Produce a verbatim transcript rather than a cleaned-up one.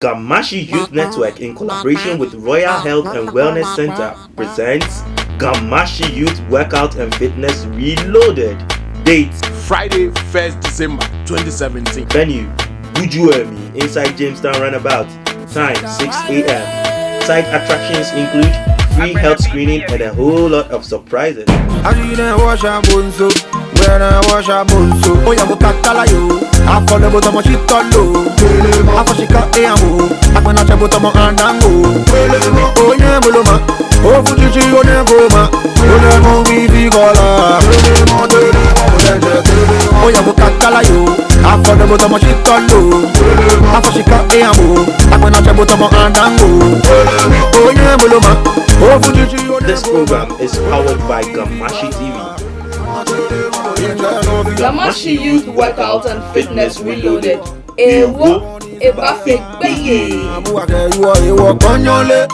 Ga Mashie Youth Network, in collaboration with Royal Health and Wellness Center, presents Ga Mashie Youth Workout and Fitness Reloaded. Date: Friday, first December twenty seventeen. Venue: Guju Emi, inside Jamestown Roundabout. Time: six a.m. Side attractions include free health screening and a whole lot of surprises. Aji ne washa bonso, wena washa bonso. Oya bo kakala yo, afole bo tomo shitolo. Afo shika e amo, akpena che bo tomo andango. Onye muluma, ofu chichi one goma. Onye mo bibi kola. Oya bo kakala yo, afole bo tomo shitolo. Afo shika e amo, akpena che bo tomo andango. Onye muluma, ofu chichi one goma. This program is powered by Ga Mashie T V. Ga Mashie Youth Workout and Fitness Reloaded. Ewo, eba fe gbeye. Amu ake iwo, iwo konyole.